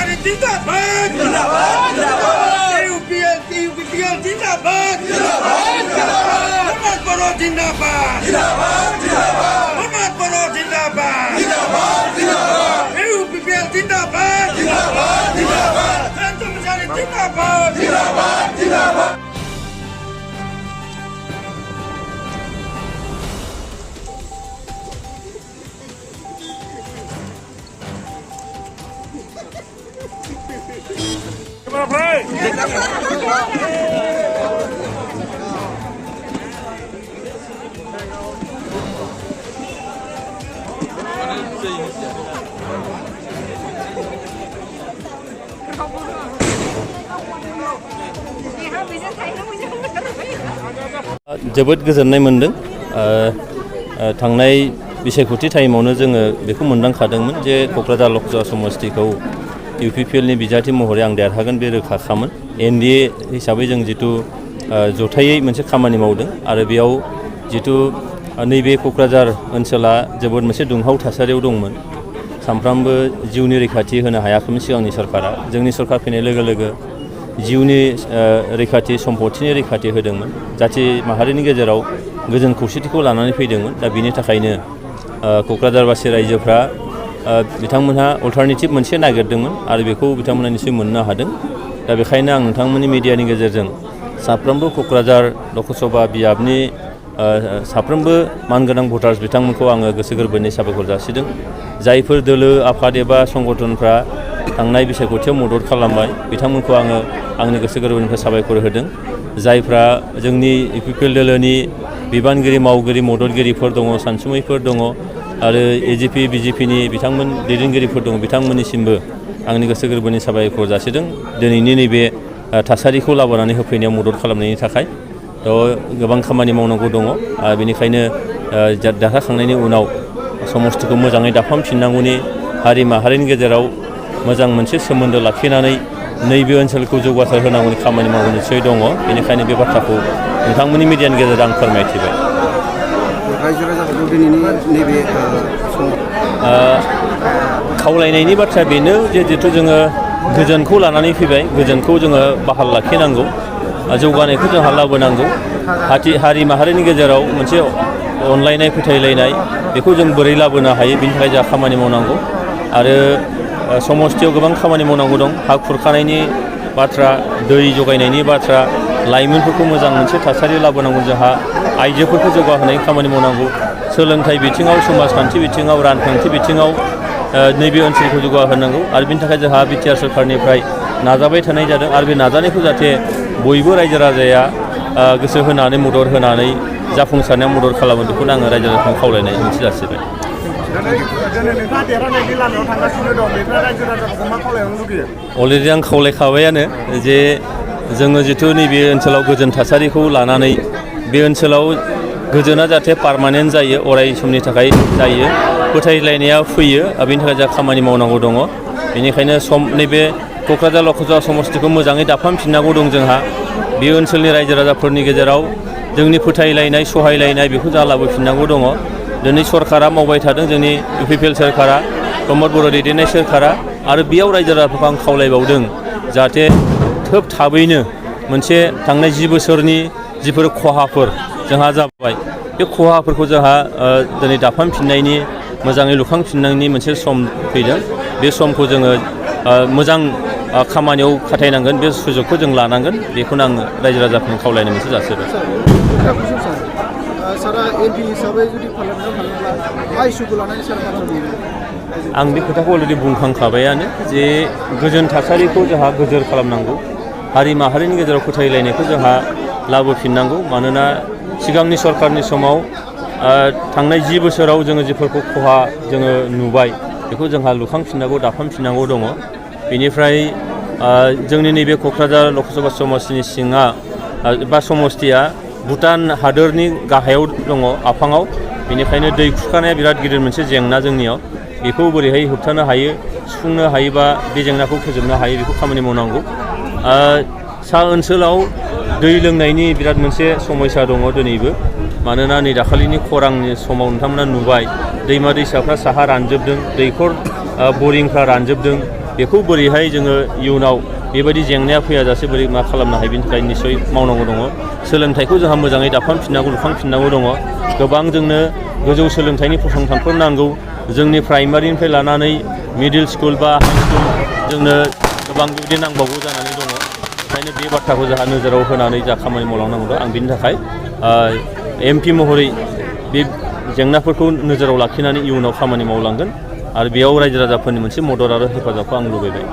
Sari Zindabad! Zindabad! UPPL Zindabad! Muhammad Baro Zindabad! Muhammad Baro Zindabad! UPPL Zindabad! Santum Sari Zindabad! जोबोद गोजोननाय मोनदों थांनाय बिसायख'थि टाइमावनो जोङो बेखौ मोनदांखादोंमोन जे क'क्राझार लकसभा समस्तिखौ इउपिपिएलनि बिजाथि महरै आं देरहागोन बे रोखाखामोन एनडिए हिसाबै जों जितु जथायै मोनसे खामानि मावदों आरो बेयाव जितु नैबे क'क्राझार ओनसोला जोबोद मोनसे दुंहाव थासारियाव दंमोन सानफ्रामबो जिउनि रैखाथि होनो हायाखैमोन सिगांनि सरकारा जोंनि सरकार फैनाय लोगो लोगो जिउनि रैखाथि सम्पथिनि रैखाथि होदोंमोन जाथि माहारिनि गेजेराव गोजोन खौसेथिखौ लानानै फैदोंमोन दा बिनि थाखायनो क'क्राझारबासि रायजोफ्रा बिथांमोनहा अल्टारनेटिभ मोनसे नागिरदोंमोन आरो बेखौ बिथांमोनहा निसय मोननो हादों दा बेखायनो आं नोंथांमोननि मिडियानि गेजेरजों साफ्रोमबो क'क्राझार लकसभा बियाबनि साफ्रोमबो मानगोनां भटार्स बिथांमोनखौ आङो गोसो गोरबोनि साबायखर जासिदों जायफोर दोलो आफाद एबा संगठनफ्रा थांनाय बिसायख'थियाव मदद खालामबाय बिथांमोनखौ आङो आंनि गोसो गोरबोनिफ्राय साबायखर होदों जायफ्रा जोंनि इउपिपिएल दोलोनि बिबानगिरि मावगिरि मददगिरिफोर दङ सानसुमैफोर दङ आरो एजिपि बिजेपिनि बिथांमोन दैदेनगिरिफोर दङ बिथांमोननिसिमबो आंनि गोसो गोरबोनि साबायखर जासिदों दिनैनि नैबे थासारिखौ लाबोनानै होफैनायाव मदद खालामनायनि थाखाय थ' गोबां खामानि मावनांगौ दङ आरो बेनिखायनो देरहाखांनायनि उनाव समस्तिखौ मोजाङै दाफामफिननांगौनि हारि माहारिनि गेजेराव मोजां मोनसे सोमोन्दो लाखिनानै नैबे ओनसोलखौ जौगासार होनांगौनि खामानि मावनो निस्सय दङ बेनिखायनो बे बाथ्राखौ नोंथांमोननि मिडियानि गेजेरजों आं फोरमायथिबाय रायजो राजाफोरखौ दिनैनि नैबे खावलायनायनि बाथ्राया बेनो जे जितु जोङो गोजोनखौ लानानै फैबाय गोजोनखौ जोङो बाहाल लाखिनांगौ जौगानायखौ जोंहा लाबोनांगौ हारि माहारिनि गेजेराव मोनसे अनलायनाय फोथायलायनाय बेखौ जों बोरै लाबोनो हायो बिनि थाखाय जोंहा खामानि मावनांगौ आरो समस्तियाव गोबां खामानि मावनांगौ दं हा खुरखानायनि बाथ्रा दै जगायनायनि बाथ्रा लाइमोनफोरखौ मोजां मोनसे थासारि लाबोनांगौ जोंहा आइजोफोरखौ जौगाहोनायनि खामानि मावनांगौ सोलोंथाइ बिथिङाव समाजखान्थि बिथिङाव राजखान्थि बिथिङाव नैबे ओनसोलखौ जौगाहोनांगौ आरो बिनि थाखाय जोंहा बिटिआर सरकारनिफ्राय नाजाबाय थानाय जादों आरो बे नाजानायखौ जाहाथे बयबो रायजो राजाया गोसो होनानै मदद होनानै जाफुंसारनायाव मदद खालामो बेखौनो आङो रायजो राजाखौ खावलायनाय मोनसे जासिबाय अलरेडि आं खावलायखाबायानो जे जोङो जितु नैबे ओनसोलाव गोजोन थासारिखौ लानानै बे ओनसोलाव गोजोना जाहाथे पारमानेन्ट जायो अराय समनि थाखाय जायो फोथायलायनाया फैयो बेनि थाखाय जोंहा खामानि मावनांगौ दङ बेनिखायनो नैबे क'क्राझार लकसभा समस्तिखौ मोजाङै दाफामफिननांगौ दं जोंहा बे ओनसोलनि रायजो राजाफोरनि गेजेराव जोंनि फोथायलायनाय सहायलायनाय बेखौ जोंहा लाबोफिननांगौ दङ दिनै सरकारा मावबाय थादों जोंनि इउपिपिएल सरकारा प्रमद बर' दैदेननाय सरकारा आरो बेयाव रायजो राजाफोरखौ आं खावलायबावदों जाहाथे थाबैनो मोनसे थांनाय 10 बोसोरनि जिफोर खहाफोर जोंहा जाबाय बे खहाफोरखौ जोंहा दिनै दाफामफिननायनि मोजाङै लुखांफिननायनि मोनसे सम फैदों बे समखौ जोङो मोजां खामानियाव खाथायनांगोन बे सुजुगखौ जों लानांगोन बेखौनो आङो रायजो राजाफोरनो खावलायनो मोनसे जासिबाय आं बे खोथाखौ अलरेडि बुंखांखाबायानो जे गोजोन थासारिखौ जोंहा गोजोर खालामनांगौ हारि माहारिनि गेजेराव फोथायलायनायखौ जोंहा लाबोफिननांगौ मानोना सिगांनि सरकारनि समाव थांनाय 10 बोसोराव जोङो जिफोरखौ खहा जोङो नुबाय बेखौ जोंहा लुखांफिननांगौ दाफामफिननांगौ दङ बेनिफ्राय जोंनि नैबे क'क्राझार लकसभा समस्तिनि सिङा बा समस्तिया भुटान हादोरनि गाहायाव दङ आफाङाव बेनिखायनो दै खुरखानाया बिराद गिदिर मोनसे जेंना जोंनियाव बेखौ बोरैहाय होबथानो हायो सुफुंनो हायोबा बे जेंनाखौ फोजोबनो हायो बेखौ खामानि मावनांगौ सा ओनसोलाव दै लोंनायनि बिराद मोनसे समस्या दङ दिनैबो मानोना नै दाखालिनि खरांनि समाव नोंथांमोना नुबाय दैमा दैसाफ्रा साहा रानजोबदों दैखर बरिंफ्रा रानजोबदों बेखौ बोरैहाय जोङो इयुनाव बेबायदि जेंनाया फैयाजासे बोरै मा खालामनो हायो बेनि थाखाय निस्सय मावनांगौ दङ सोलोंथाइखौ जोंहा मोजाङै दाफामफिननांगौ लुफांफिननांगौ दङ गोबां जोंनो गोजौ सोलोंथाइनि फसंथानफोर नांगौ जोंनि प्राइमारिनिफ्राय लानानै मिडिल स्कुल बा हाइ स्कुल जोंनो गोबां बेबायदि नांबावगौ जानानै दङ ओंखायनो बे बाथ्राखौ जोंहा नोजोराव होनानै जा खामानि मावलांनांगौ दं आं बिनि थाखाय MP महरै बे जेंनाफोरखौ नोजोराव लाखिनानै इयुनाव खामानि मावलांगोन आरो बेयाव रायजो राजाफोरनि मोनसे मदद आरो हेफाजाबखौ आं लुबैबाय